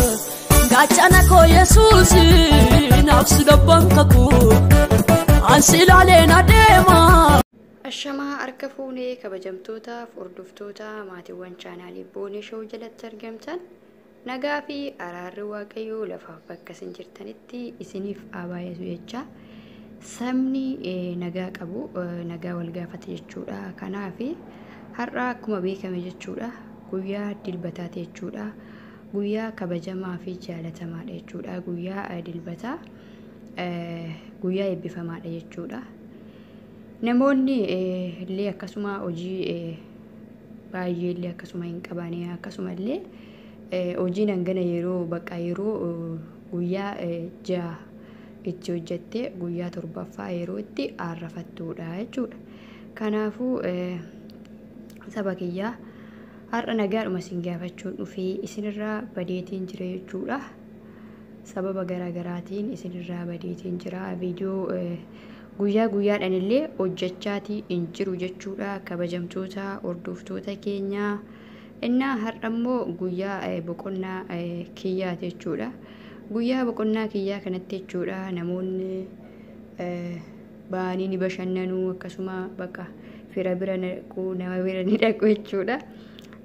Gaachana koo Yesuus naaf si kakuu ansi ilaaleen adeema. Ashamaa harka fuunee kabajamtootaaf hordoftoota maatiiwwan chaanaalii Boonee Show jalatti argamtan nagaa fi araarri Waaqayyoo lafaaf bakka isin jirtanitti isiniif haa baay'atu jecha sabni nagaa qabu nagaa wal gaafata jechuudha. Kanaaf har'a akkuma beekame jechuudha guyyaa dilbataati jechuudha. Guyyaa kabajamaa fi jaalatamaadha jechuudha. Guyyaa dilbataa guyyaa eebbifamaadha jechuudha. Namoonni illee akkasuma hojii baay'ee illee akkasuma hin qabane, akkasuma illee hojiin hangana yeroo bakka yeroo guyyaa 6 itti hojjette guyyaa 7ffaa yeroo itti aarrafattuudha jechuudha. Kanaafuu saba kiyyaa har'a nagaadhuma isin gaafachuun dhufee isinirraa badeetiin jira jechuudha. Sababa garaagaraatiin isinirraa badeetiin jira. Viidiyoo guyyaa guyyaadhaan illee hojjechaatii hin jiru jechuudha. Kabajamtoota hordoftoota keenyaa innaa har'a immoo guyyaa boqonnaa kiyyaati jechuudha. Guyyaa boqonnaa kiyyaa kanatti jechuudha namoonni ba'anii ni bashannanuu, akkasuma bakka fira bira dhaqu, nama bira ni dhaqu jechuudha.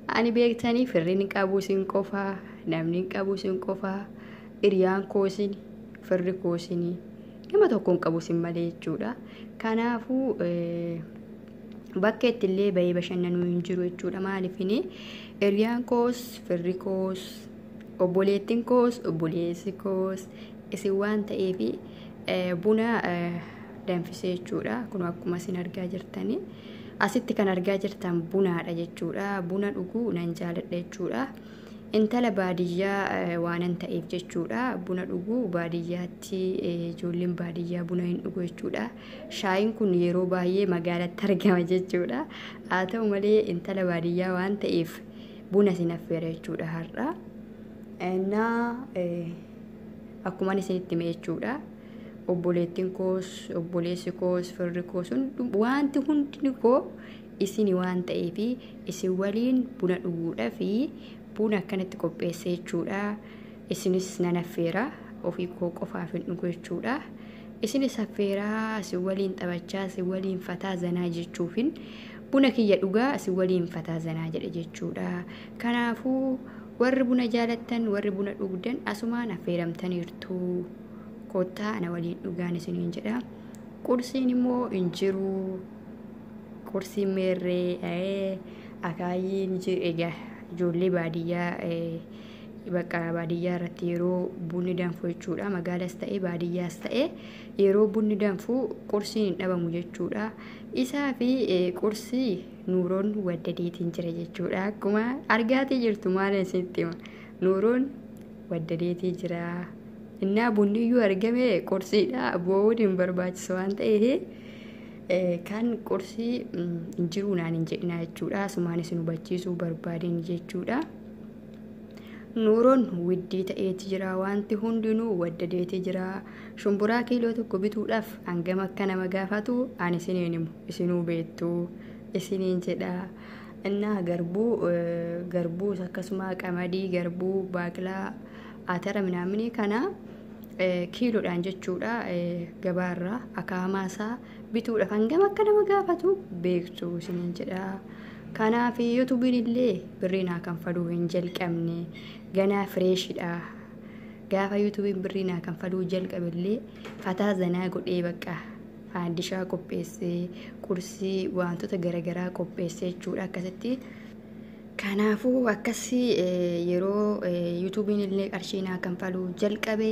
Ani beektanii firri ni qabu isin qofaa, namni hin qabu isin qofaa, hiriyaan koo isin, firri koo isin, nama tokko hin qabu isin malee jechuudha. Kanaafuu bakka itti illee bahee bashannanuu hin jiru jechuudha. Maaliifini hiriyaan koos, firri koos, obboleettiin koos, obboleessi koos isin waan ta'eef buna danfisee jechuudha. Kun akkuma isin argaa jirtani. Asitti kan argaa jirtan bunaadha jechuudha. Buna dhuguu nan jaaladha jechuudha. Intala baadiyyaa waanan ta'eef jechuudha. Buna dhuguu baadiyyaatti ijoolleen baadiyyaa buna hin dhugu jechuudha. Shaayiin kun yeroo baay'ee magaalatti argama jechuudha. Haa ta'u malee intala baadiyyaa waan ta'eef buna isin affeera jechuudha har'a. Innaa akkuma isinitti hime jechuudha. Obboleettiin koos, obboleessi koos, firri koos, wanti hundi koo isin waan ta'eef isin waliin buna dhuguudhaa fi buna akkanatti qopheesse jechuudha. Isinis nan affeera, ofii koo qofaaf hin dhugu jechuudha. Isinis affeeraa isin waliin taphachaa, isin waliin fataa zanaa jechuufin buna kiyya dhugaa isin waliin fataa zanaa jedhe jechuudha. Kanaafuu warri buna jaalattan, warri buna dhugdan asumaan affeeramtaniirtu. Kottaa ana waliin dhugaan isiniin jedha. Qursiin immoo hin jiru. Qursiin meerree akaayyiin egaa ijoollee baadiyyaa bakka baadiyyaa irratti yeroo bunni danfu jechuudha. Magaalas ta'e baadiyyaas ta'e yeroo bunni danfu qursiin hin dhabamu jechuudha. Isaa fi qursii Nuuroon waddadeetiin jira jechuudha. Akkuma argaatii jirtu maal isinitti hima. Nuuroon waddadeetii jira. Innaa bunni iyyuu argame qursiidha. Boo'uun hin barbaachisu waan ta'eef kan qursii hin jiru naan hin jedhina jechuudha. Asumaan isin hubachiisuu barbaadeen jechuudha. Nuuroon widdii ta'eeti jira. Wanti hundinuu waddadeetii jira. Shumburaa kiiloo 1 bituudhaaf hangam akka nama gaafatu ani isiniin himu. Isinuu beektu isiniin jedha. Innaa garbuus akkasuma qamadii, garbuu, baaqelaa, atara minaaminii kana kiiloodhaan jechuudha gabaarraa akaamaa isaa bituudhaaf hangam akka nama gaafatu beektu isiniin jedha. Kanaaf yuutuubiin illee birrii naa kanfaluu hin jalqabne, ganaa fireeshidha. Gaafa yuutuubiin birrii naa kanfaluu jalqabe illee fataa zanaa godhee bakka faandishaa qopheessee qursii wantoota garaagaraa qopheessee jechuudha akkasitti. Kanaafuu akkasii yeroo yuutuubiin illee qarshii naa kanfaluu jalqabe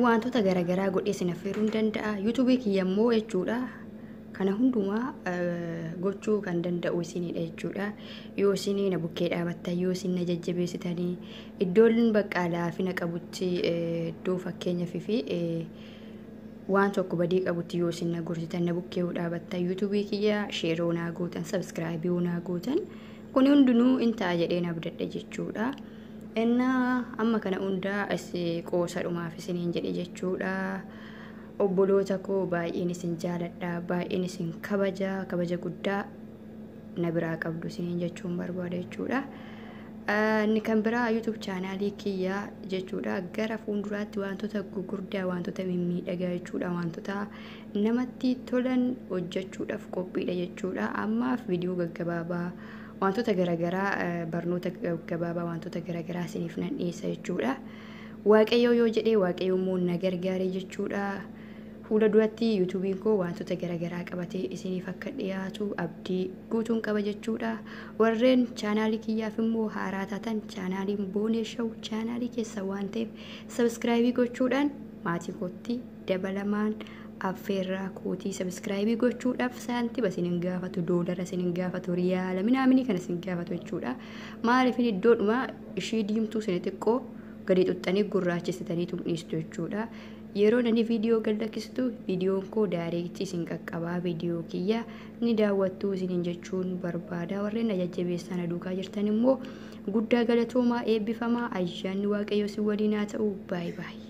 wantoota garaagaraa godhee isin affeeruu hin danda'a. Yuutuubii kiyya immoo jechuudha kana hundumaa gochuu kan danda'u isinidha jechuudha. Yoo isin na bukkee dhaabattan, yoo isin na jajjabeessitanii iddoon bakka laafina qabutti iddoo fakkeenyaaf fi waan tokko badii qabutti yoo isin na gorsitan, na bukkee dhaabattan, yuutuubii kiyya sheeroo naa gootan, sabskraayibii naa gootan, kun hundinuu in ta'a jedheen abdadha jechuudha. Innaa amma kana hundaa qoosadhumaaf isiniin jedhe jechuudha. Obboloota koo baay'een isin jaaladha, baay'een isin kabaja, kabaja guddaa na biraa qabdu isiniin jechuun barbaada jechuudha. Inni kan biraa YouTube chaanaalii kiyyaa jechuudha. Gara fuulduraatti wantoota gugurdaa, wantoota mimmiidhagaa jechuudha. Wantoota namatti tolan hojjechuudhaaf qophiidha jechuudha. Ammaaf viidiyoo gaggabaabaa, wantoota garaagaraa, barnoota gaggabaabaa, wantoota garaagaraa isiniif nan dhiyeessa jechuudha. Waaqayyo yoo jedhee, Waaqayyo immoo na gargaare jechuudha. Fuula duratti yuutuubiin koo wantoota garaagaraa qabatee isiniif akka dhiyaatu abdii guutuun qaba jechuudha. Warreen chaanaalii kiyyaaf immoo haaraa taatan, chaanaaliin Boonee Show chaanaalii keessa waan ta'eef subscribe gochuudhaan maatii kootti dabalamaan affeerraa kootii. Subscribe gochuudhaaf saantiba isin hin gaafatu, doolara isin hin gaafatu, riyaala minaaminii kana isin gaafatu jechuudha. Maaliif, iddoodhuma ishii diimtuu isin xiqqoo gadi xuxxanii gurraachisitanii tumdhiistu jechuudha. Yeroo nani viidiyoo gadlakkisitu viidiyoon koo direct isin qaqqabaa, viidiyoo kiyya ni daawwattuu isiniin jechuun barbaada. Warreen na jajjabeessan duukaa jirtan immoo guddaa galatoomaa, eebbifamaa, ayyaanni Waaqayyoo isin waliin haa ta'u. Baay'ee baay'ee.